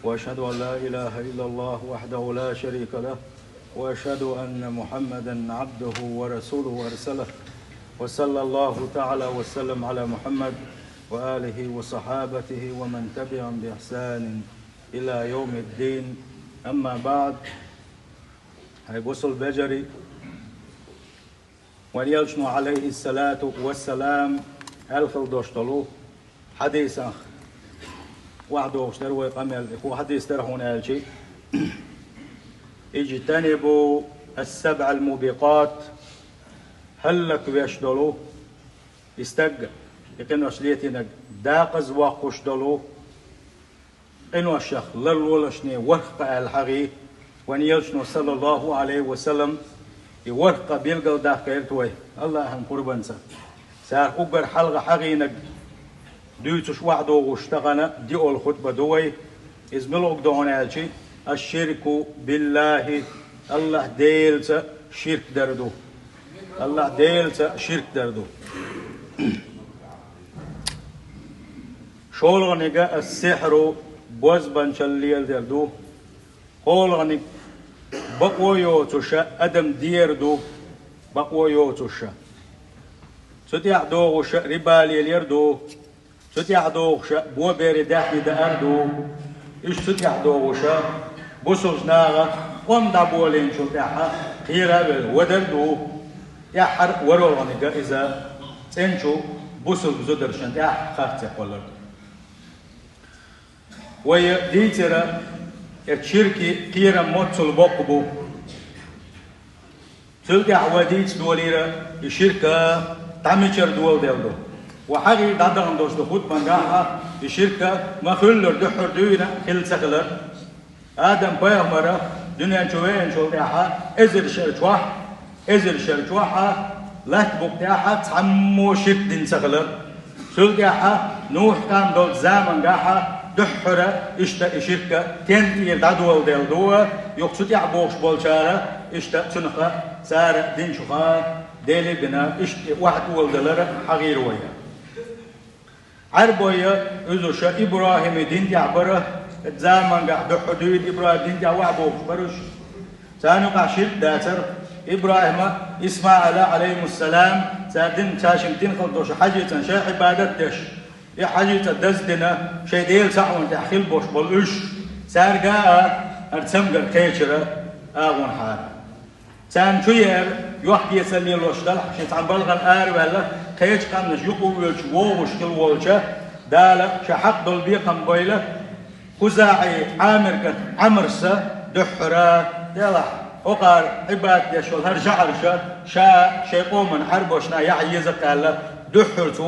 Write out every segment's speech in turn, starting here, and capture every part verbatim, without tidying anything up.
وأشهد أن لا إله إلا الله وحده لا شريك له، وأشهد أن محمدا عبده ورسوله أرسله، وصلى الله تعالى وسلم على محمد وآله وصحابته ومن تبعهم بإحسان إلى يوم الدين. أما بعد. Хьай бусул бежарий, вайн элчано, Ӏалайхи ссалату вассалам, аьлла хила дош долу хьадисах охьадогӀуш дара вай къамел. И хӀун хьадис дара хьуна аьлча: «اجتنبوا السبع الموبقات», хӀаллаквеш долу и стаг, и къинош летийнарг, декъаза воккхуш долу къиношех ларлолашне ворхӀ-кха аьлла хьагӀий. Вайн элчано, саллаллаху Ӏалайхи ва саллам, и ворхӀ-кха билгалдаккха гӀерта вай АллахӀан къурбанца. Царах уггар хьалха хьагӀийнарг дуьйцуш охьадогӀуш тахана диъолу хутба ду вай. Иза муьлха ду хьуна аьлча: «الشرك بالله», АллахӀ Делаца ширк дар ду. АллахӀ Делаца ширк дар ду. ШолгӀаниг السحر, бозбанчалла леладер ду. КхоалгӀаниг бакъо йоцуша адам дер ду, бакъо йоцуша. Цу тӀехь догӀуша риба лелор ду. Цу тӀехь догӀуша бобере даьхни даар ду. Уьш цу тӀехь догӀуша бусулба наха къам дӀаболийначул тӀаьхьа кхера а велла вадар ду. ТӀаьххьара ворхӀалгӀаниг иза цӀеначу бусулба зударшна тӀехь харц кхоллар ду. Вай дийцира, и ширки кхерам моццул боккха бу. Цул тӀаьхьа вай дийца долийра, и ширк дӀа мичара доладелла ду. Вай хьагӀ дӀадахана долуш ду хутбангахь, и ширк ма-хуьллара дуьххьара дуьйна хилла ца хилар. Адам-пайхамар дуьнен чу веанчул тӀаьхьа эзар шара чохь, эзар шара чохь латта букъа тӀехь цхьаммо ширк дина ца хилар. Цул тӀаьхьа Нухь-къам долчу замангахь дуьххьара иштта и ширк тентийра дӀадоладелла ду, юха цу тӀехь бохуш болчара иштта цунах цара динчуха Деле а бина, иштта и охьадоладалар хьагӀийра вай. Ӏаьрбой, уьш ИбрахӀиман дин тӀехь бара, замангахь дуьххьара дуьйна ИбрахӀиман дин тӀехь охьабохуш бара уьш. Царна юкъахь ширк дацара. ИбрахӀима, ИсмаӀила, Ӏалайхимуссалам, цара дин, цара шимма дин хила долуш хьаьжцӀана шайн Ӏибадат деш, и хьаьжцӀа даздина, шайн Дела цхьаъ волчу тӀехь хила болуш болу уьш, цаьрга а хӀара цамгар кхечира агӀонхьара. Царна чу еара, йохк-эцар лелош делахь, шен цхьана балхана араваьлла, кхечу къаьмнаш юкъа а воьлча вогӀуш хила волча, Дала шен хьакъ долу бекхам бойла, ХузаӀи Ӏамиргат Ӏамрса дуьххьара, делахь, хӀокхара Ӏибадат деш волу хӀара жаӀарша, ша шайн къоман Ӏаьрбошна яхьа еза кхаьлла, дуьххьара цо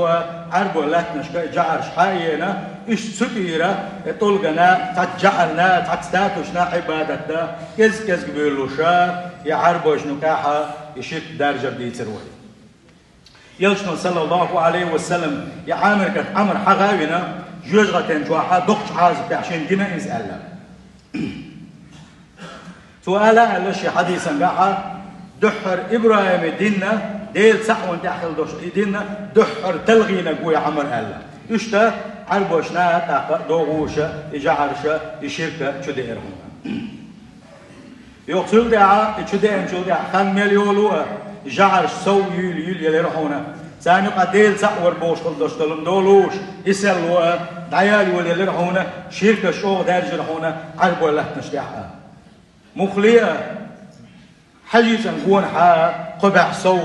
Ӏаьрбойн лаьттанашка и жаӀарш хьаена, иштта цу тӀера, и тӀулгана, цхьацца жаӀарна, цхьацца статусна Ӏибадат дан, кӀезиг-кӀезиг буьйлуша, и Ӏаьрбойшна юкъахь и ширк даржар дийцира вай. Элчано, саллаллаху Ӏалайхи ва саллам, и Ӏамиргат Ӏамр хьагӀ а вина, жоьжахатин чохь доккхачу Ӏазап тӀехь шена дина иза аьлла. Цо ала аьлла шен хьадисангахь, дуьххьара ИбрахӀиман динна, Дела цхьаъ волчу тӀехь хила долуш и динна, дуьххьара талхийнарг ву и Ӏамр аьлла. Иштта Ӏаьрбошна тӀаккха догӀуша, и жаӀарша, и ширк чу деара хьуна. Юха цул тӀаьхьа, и чу деанчул тӀаьхьа хан мел йолу а, жаӀарш сов юьйлу-юьйлу елира хьуна. Царна юкъахь Дела цхьаъ вар бохуш хила долуш долу долуш, и серло а, дӀаяла йолаелира хьуна, ширкаш чӀогӀа даьржира хьуна Ӏаьрбойн латтанаш тӀехь а. Муххале а, хьаьжцӀан гонахьа кхо бӀе сов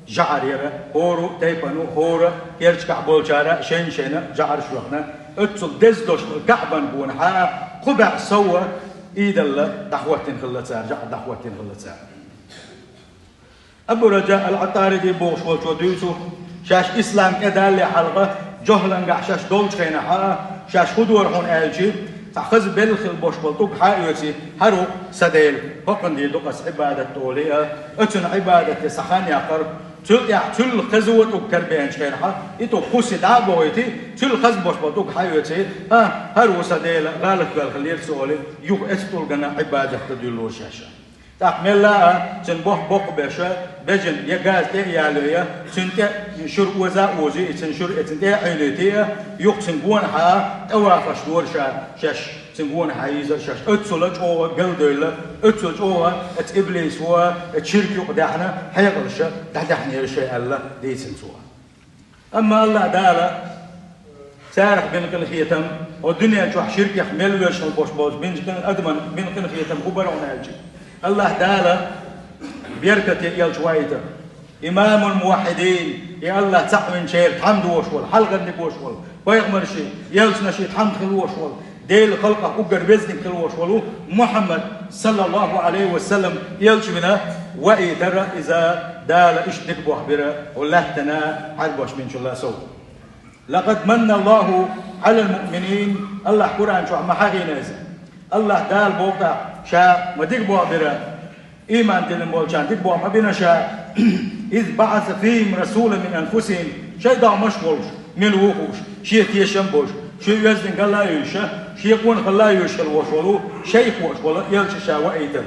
жаӀар яра, хӀора тайпана, хӀора керчахь болчара шайна-шайна жаӀарш вахана, оццул деза долуш КаӀбан гонахьа кхо бӀе сов идолаш дӀахӀоттийна хилла цара, жаӀар дӀахӀоттийна хилла цара. Абу Раджа ал-Ӏатариди бохуш волчо дуьйцу, шаьш ислам тӀедалале хьалха, жохӀлангахь шаьш долчу хенахь а, шаьш хӀун дора хьуна аьлча, цхьа хаза белла хила болуш болу тӀулг хьа а оьций, хӀара ву сан Дела, хӀокхуьнан дийр ду аса Ӏибадат олий а, оцунна Ӏибадат де сан хан яккхара. Цул тӀаьхьа цул хаза тӀулг карабеанчу хенахь а, и тӀулг хӀусси дӀа а бохуьйтий, цул хаза болуш болу тӀулг хьа а оьций, хӀа, хӀара ву сан Дела, гӀалат ваьлла хилира цо олий, юха эцу тӀулгана Ӏибадат дан дуьллура шаьш. ТӀаккха мелла а цуьнан боху боккха беша, бежана я газа тӀе а яло я, цуьнан тӀе шура оза а озий, и цуьнан шура эцна тӀе а Ӏуьйлуьйтий а, юха цуьнан гонахьа а тӀавафаш дора ша шаьш. Цуьнан гонахьа йийзар шаьш, оццула чӀогӀа галдевлла, оццула чӀогӀа оцу иблисо, оцу ширка юкъа даьхьна, хьекъалш дӀадаьхьнера шайн аьлла, дийцина цо. Амма АллахӀ Дала царах бина къинхетам, хӀокху дуьнен чохь ширкех мел вешан болуш болчу бинчу къин-, адаман бина къинхетам хӀун бара хьуна аьлча, АллахӀ Дала беркате элча ваийтар. Имамул муваххьидин, и АллахӀ цхьаъ винчеран тхьамда волуш волу, хьалхарниг волуш волу, пайхамарший, элчанаший тхьамда хила волуш волу, Делан халкъах уггар везаниг хила волуш волу Мухьаммад, саллаллаху Ӏалайхи ва саллам, элча вина ваийтара иза, Дала иштта дика бохбира, хӀокху лаьттана хьарбош бинчул а сов. «Лакъад манна Аллаху Ӏалал муъминин», АллахӀ Къуръан чохь ма хьахийна иза. АллахӀ Дала боху тӀаккха, Ша ма дика бохбира, ийман диллина болчарна дика боху ма бина Ша, «из баӀаса фихим расулан мин анфусихим», шайн догӀмаш а болуш, мила ву а хууш, шен тешам а болуш, шен оьздангалла а йолуш, шен къонахалла а йолуш хила волуш волу, шайх волуш волу элча Ша ваийтар.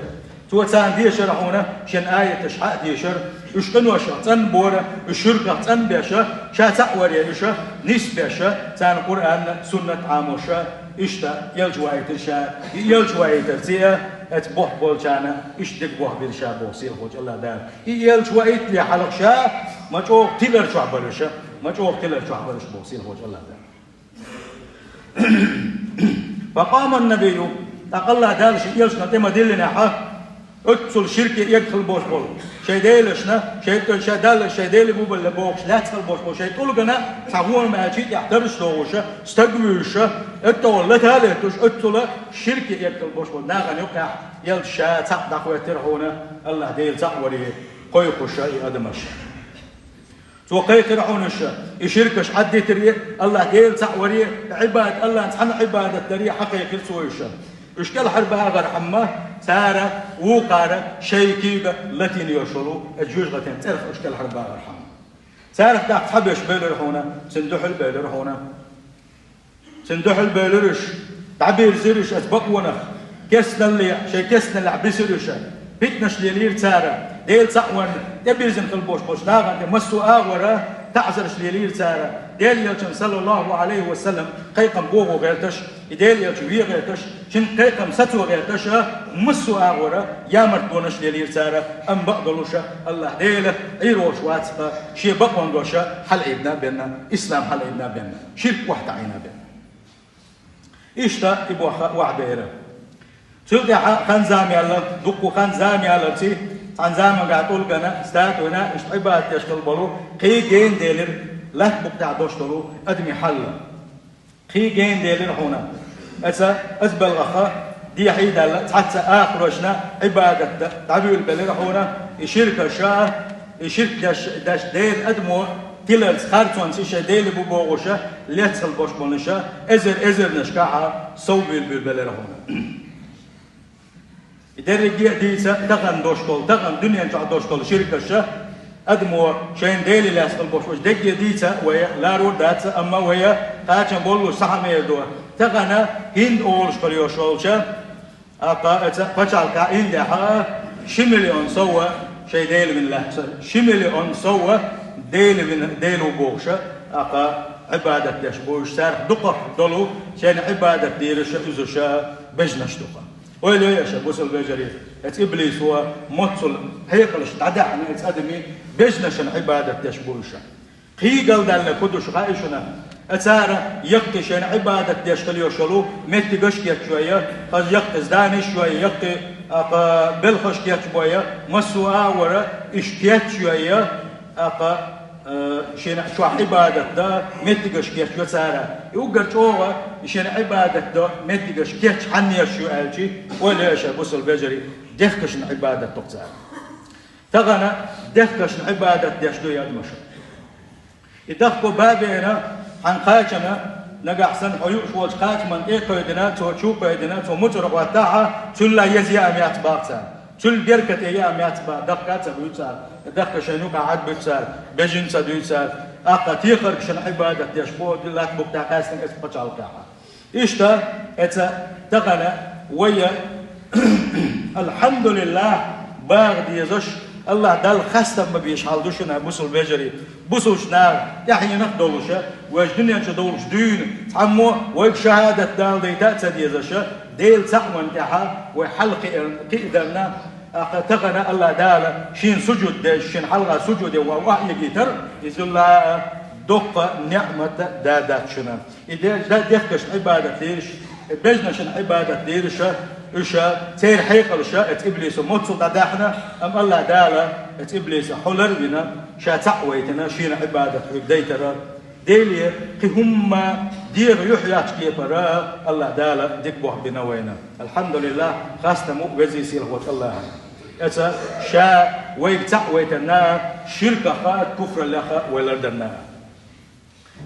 Цо царна дешара хьуна шен аяташ хьа а дешара, уьш къиношах цӀанбора, уьш ширках цӀанбеша, Ша цхьаъ варе уьша, нисбеша, царна Къуръанна, суннат Ӏамоша, иштта элча ваийтира Ша, и элча ваийтарций а, оцу боху болчарна иштта дика бохбира Ша боху сийлахьчу АллахӀ Дала. И элча ваийтале хьалха Ша ма чӀогӀа тилар чохь бара уьша, ма чӀогӀа тилар чохь бара уьш боху сийлахьчу АллахӀ Дала. «Факъаман набийю», тӀаккха АллахӀ Дала шен элчанна тӀе ма-диллинехь, оццул ширке эгна хила болуш болу, шайн делашна, шайн тӀе ша Далла шайн дели бу бала бохуш лаьцна хила болуш болу шайн тӀулгана цхьа гӀома аьлчий тӀехь тарраш дохуша, стаг вуьйша, оттагӀа лата а летуш, оццула ширке эгна хила болуш болу нахана юккъехь элча Ша цхьаъ дӀахӀоьттира хьуна, АллахӀ Дела цхьаъ варе кхойкхуша и адамаш. Цо кхайкхира хьуна уьш, и ширкаш Ӏаддитаре, АллахӀ Дела цхьаъ варе, Ӏибадат, АллахӀна цхьанна Ӏибадат даре хьакхайкхира цо уьш. Уьш кӀелхьарбахархьама, цара вукхара шайн куьйга латийна йолуш волу, оцу жоьжахатин цӀерах уьш кӀелхьарбахархьама. Царах тӀаккха цхьаберш бевлира хьуна, цуьнан дуьхьал бевлира хьуна. Цуьнан дуьхьал бевлира уьш, дӀабирзира уьш оцу бакъонах, кестналле, шайн кестналлехь бисира уьш, питанаш лелийра цара, Дела цхьаъ варна тӀебирзина хила болуш болчу нахана тӀе массо а агӀора таӀзарш лелийра цара, Делан элчанна, саллаллаху Ӏалайхи ва саллам, кхайкхам бохо гӀерташ, и Делан элча вен гӀерташ, шина кхайкхам сацо гӀерташ, массо а агӀора ямартлонаш лелийра цара, амма бакъдолуша АллахӀ Дела Ӏийр волуш вацахь, шен бакъонгоша хьалаайбина а бенна, ислам хьалаайбина а бенна, ширк охьатаӀийна а бенна. Иштта и боху охьабеара. Цул тӀаьхьа хан-зама яьлла, дуккха хан-зама яларций, цхьана заманахь тӀулгана, статуйна, иштта Ӏибадат деш хила болу, кхин генделира, латта букъ тӀехь долуш долу адамийн хьал. Кхин генделира хьуна. Аца, аса балгӀаха, дехьий даьлла, цхьацца акхарошна Ӏибадат дан дӀавуьйлабелира хьуна, и ширкаша, и ширк деш, деш Делан адамо тиларца, харцонца и шайн дели бу бохуша, лецхала бош болуша, эзар-эзарнашкахьа сов буьйлабуьйлабелира хьуна. И дерриге а дийца, тахана дош долу, тахана дуьнен чохь дош долу ширкаша, адамо шайна дели лаьцна хила бош, уьш дерриге дийца, вай ларо а дац, амма вай кхачам боллуш схьа хьамер ду. Тахана хӀинда олуш хила йолуш волча, Аккха, эца пачхьалкхехь индехьа ши миллион сов шайн дели вина лаьцна, ши миллион сов дели вина, дели ву бохуша, аккха Ӏибадат деш бу уьш, царах дукхах долу шайна Ӏибадат дийраш а, уьзуш а бежнаш ду-кха. Ойла йой аша, бусалба вежарий, эца иблисо моццул хьекъалаш дӀадаьхьна эца адамийн бежнашна Ӏибадат деш бу уьш. Кхин галдаьлла хӀун ду шу хаьий шуна? Цара яккхий шайна Ӏибадат деш хила йолуш йолу меттигаш кечйой, хаза яккхий зданеш йой, яккхий, аккха, белхаш кечбой, массо а агӀора иш кечйой, аккха, э, шайна чохь Ӏибадат дан меттигаш кечйо цара. И уггар чӀогӀа шайна Ӏибадат дан меттигаш кечъеш хьанна еш ю аьлча, ойла йой аша, бусалба вежарий, дехкашна Ӏибадат до-кх цара. Тахана дехкашна Ӏибадат деш ду и адамаш. И дахко бабена, хьан кхачана, нагахь санна хьо юуш волчу кхачаман тӀе а кхойдина, цо чу а кхойдина, цо муцӀар хӀоттахьа, цуьлла еза яа меца баха цара. Цуьлла беркате яа меца баха, дахка а ца буьйцу цара, дахка шайн юкъахь Ӏад буьйцу цара, бежина ца дуьйцу цара, аккха техаргашна Ӏибадат деш бу, латта букъ тӀехь къаьстина эца пачхьалкхехьа. Иштта, эца тахана вайя, алхьамдулиллахь, баха дезаш, АллахӀ Далла хастам ма беш хьал ду шуна, бусалба вежарий. Бусалба наха тӀаьхьенах долуша, вайша дуьнен чу долуш дуьйна, цхьаммо вайга шахӀадат Дала дайта а ца дезаша, Дела цхьаъ ван тӀаьхьа вай хьал кхиар-, кхиадарна, тӀаккха тахана АллахӀ Дала шена сужуд деш, шена хьалха сужуде ван охьаэгийтар, изулла а доккха неӀмат да дац шуна. И де-, да дехкаш Ӏибадат дийраш, и бежнашна Ӏибадат дийраша, уьша, церан хьекъалаша, эца иблисо моццул дӀадаьхна, амма АллахӀ Дала эца иблиса хьулар а вина, ша цхьаъ вайтина, шена Ӏибадат хьуьга дайтара, Деле кхин хӀумма дегӀа юьхьӀаьржачу кепара АллахӀ Дала дика болх бина вайна. АлхьамдулиллахӀ, хастам ву везий сийлахь волчу АллахӀана. Эца ша вайга цхьаъ вайтарна, ширках а, куфраллех а вай лардарна.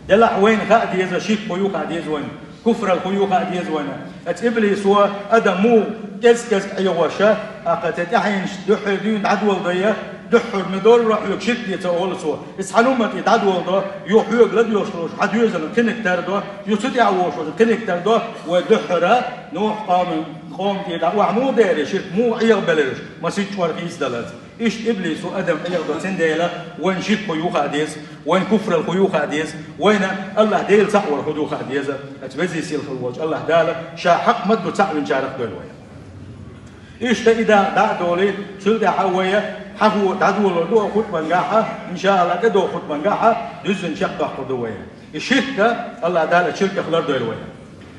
Делахь вайна хаа деза, ширк хӀун ю хаа деза вайна, куфралла хӀун ю хаа деза вайна. Эца иблисо адам муха кӀезиг-кӀезиг Ӏехоша, тӀаккха тӀаьхьенаш дуьххьара дуьйна дӀадоладайа, дуьххьара ма дора хьоьга ширк де ца олу цо. Иза хьан уммате дӀадоладо, юха хьоьга ладоьгӀуш долуш хьан доьзална кхиниг тардо, юха цу тӀехь вогӀуш волчун кхиниг тардо, вай дуьххьара Нухь къоман, къоман тӀера дӀа охьа муха дера ширк, муха Ӏехабелира, масех чкъор хийцадаларца. Иштта иблисо адам Ӏехадо, цундела вайн ширк хӀун ю хаа деза, вайн куфралла хӀун ю хаа деза, вайна АллахӀ Дела цхьаъ вар хӀун ду хаа деза. Эца везий сийлахь волчу АллахӀ Дала ша хьакъ ма-дду цхьаъ винчарах дойла вай. Иштта и дакъа дӀа а долий, цул тӀаьхьа вай хьахо дӀадолор ду хутбангахьа, иншааллахӀ, тӀедогӀу хутбангахьа дуьззина чекхдоккхур ду вай. И ширка, АллахӀ Дала ширках лардойла вай.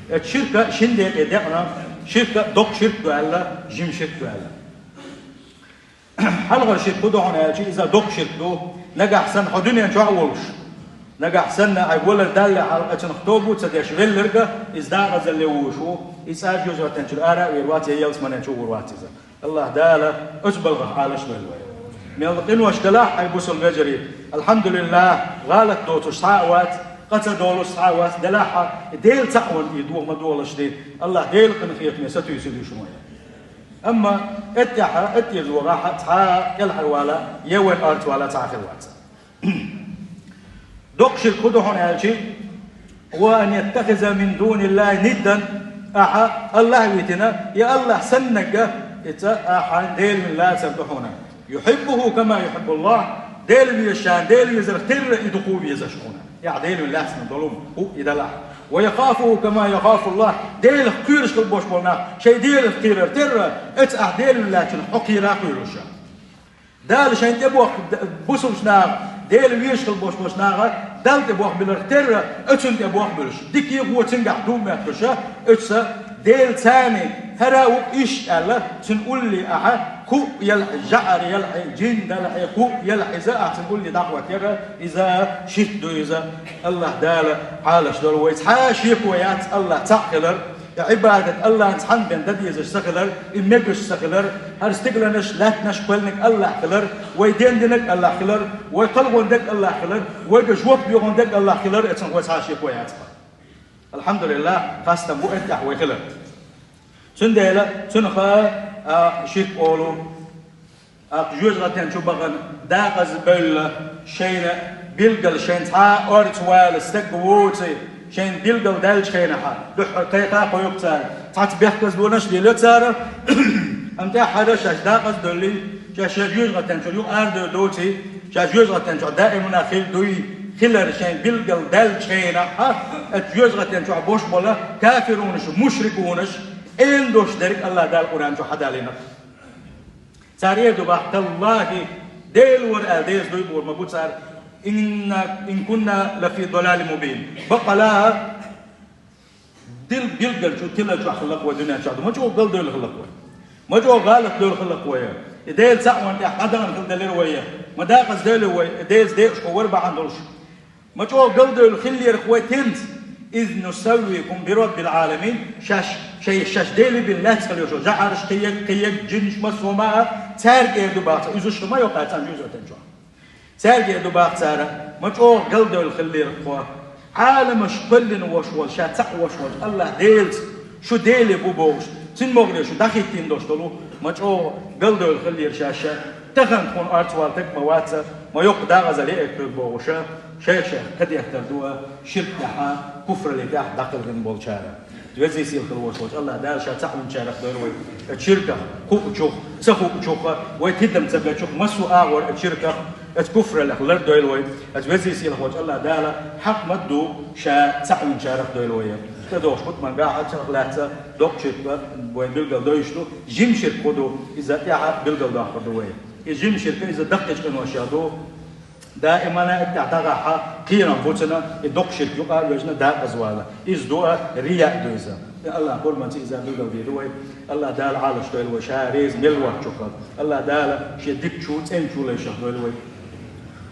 Эца ширка шин декъе декъна, ширка доккха ширк ду аьлла, жима ширк ду аьлла. Хьалхара ширк хӀун ду хьуна аьлча, иза доккха ширк ду. Нагахь санна хьо дуьнен чохь а волуш, нагахь санна хьайн валар Далла хьалха цунах тоба а ца деш велларг, иза декъазалле вуьйш ву, иза цӀа жоьжахатин чуьра ара а вер вац, я ялсаманин чу а гӀур вац иза. АллахӀ Дала оцу балхах Ӏалаш а дойла вай. Мел къинош делахь а, хьайн бусалба вежарий, алхьамдулиллахӀ, гӀалат доцуш схьа а вац, къа ца долуш схьа а вац, делахь а, Дела цхьаъ ван и дохо ма долуш ди, АллахӀ Дела къинхетаме сатуьйсур ю шуна вай. Амма эттехьа, эттӀера вогӀахьа, цхьа а кӀелхьарвала, я вайн орцвала цхьа а хир вац. Доккха ширк хӀун ду хьуна аьлча, «ва ан яттахиза мин дуниллахӀи ниддан», ахьа АллахӀ витина, я АллахӀ саннарг, иза ахьа Дела вина лацар ду хьуна. «ЮхьиббухӀу кама юхьиббуллахӀ», Дела везаш, Дела везарх терра и дукха везаш хьуна. Ахьа Дела вина лаьцна долу хӀуъа и далахь. «Ва яхафухӀу кама яхафуллахӀ», Делах кхоьруш хила болуш болу нах, шайн Делах кхерар терра, эца ахьа Дела вина лаьцчунах хьо кхера а кхоьруша. Дала шайн тӀе бохку д-, бусулбачу наха, Дела везаш хила болуш болчу наха, Далла тӀе бохку биларх терра, оцунна тӀе бохку билуш. Дика а, вон а цуьнгахь ду моьттуша, оцу Дела царний хӀара а ву иштта аьлла, цуьнан улле ахьа, кху а елахь, жӀар елахь, жин делахь, кху а елахь иза, ахьа цуьнан улле дӀахӀоттера, иза ширк ду иза. АллахӀ Дала Ӏалаш долу вай. Цхьа а шеко яц АллахӀ цхьаъ хилар, и Ӏибадат АллахӀан цхьанна бен дан дезаш ца хилар, и мегаш ца хилар, хӀара стигланаш, лаьттанаш кхоьллинарг АллахӀ хилар, вай дендинарг АллахӀ хилар, вай кхалхондерг АллахӀ хилар, вайга жоп доьхундерг АллахӀ хилар, эцунах вай цхьа а шеко яц. АлхьамдулиллахӀ, хастам бу эттехь вай хилар. Цундела цунах а ширк олу. Аккха жоьжахатин чу бахана дакъаза бевлла, шайна билггал, шайн цхьа а орца вала стаг воций, шайн билггал даьллачу хенахьа, дуьххьара кхайкха а кхойкху цара, цхьацца бехказлонаш а лелайо цара, амма тӀаьххьара шаьш дакъаза а девллий, шаьш шайн жоьжахатин чуьра юха арадевр доций, шаьш жоьжахатин чохь даимана хир дуй, хилар шайн билггал даьллачу хенахьа, оцу жоьжахатин чохь бош болу кафирунаш, мушрикунаш, Ӏен дош дерг АллахӀ Дала Къуръан чу хьадалийнарг. Цара эр ду боху: «ТаллахӀи, Дела вара», аьлла, деза дуй бохур ма бу цара. «Инна, ин кунна лафи далалин мубин». Баккъала а дил-, билггал чу, тилла чохь хилла-кх вай дуьнен чохь ду. Ма чӀогӀа галдевлла хилла-кх вай. Ма чӀогӀа гӀалат девлла хилла-кх вай. И Дела цхьаъ ван тӀехь дӀадахана хила делира вай. Ма дакъаза девлла вай, и Деза декъашхо вара бахьана долуш. Ма чӀогӀа галдевлла хиллера-кх вай тенца: «Из нусаввикум би Раббил Ӏаламин», шаьш, шай, шаьш Деле бина лаьцна хила йолуш, жӀараш кхиерг, кхиерг, жинаш, массо а ма а, цаьрга эр ду баха, иза уьш ма йоккха цхьана жоьжахатин чохь. Цаьрга эр ду баха цара, ма чӀогӀа галдевлла хиллера-кх хьо. Ӏаламаш кхоьллина вош волу, ша цхьаъ вош волчу АллахӀ Делаца, шу Деле бу бохуш, цуьнан могӀаре шу дӀахӀиттийна долуш долу, ма чӀогӀа галдевлла хиллера шаьш, тахана тхуна орца вала стаг ма вац, ма йоккха дакъазалла яра-кх хьоьга бохуша, шайх-шайх кхидехтар ду а, ширк тӀехьа, куфралле тӀехь дӀакхелхина болчара. Веза-сийлахь волчу АллахӀ Дала Ша цхьаъ винчарах дойла вай. Оцу ширках хуучух, ца хуучух, вай тидам ца бечух, массо а агӀор оцу ширках, оцу куфраллех лардойла вай. Оцу Веза-сийлахь волчу АллахӀ Дала хьакъ ма-дду, Ша цхьаъ винчарах дойла вай. ТӀедогӀуш хӀуттаман гахь а цунах лаьцна доккха ширк вай билгал дойуш ду. Жима ширк хӀун ду, иза тӀаьхьа билгал доккхур ду вай. И жима ширк иза даккхийчу къиношех ду. Даимана иттехь дӀагӀахь кхерам бу цуьнан, и доккха ширк юкъа а вежна дакъаза вала. Иза ду а, рияъ ду иза. И АллахӀан пурбанца иза билгалдийр ду вай. АллахӀ Дала Ӏалашдойла вай, Ша реза мел воцчух. АллахӀ Дала Шен дикачу, цӀеначу лайшах дойла вай.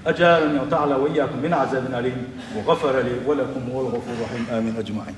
أجارني الله تعالى وإياكم من عذاب أليم وغفر لي ولكم وهو الغفور الرحيم. آمين أجمعين.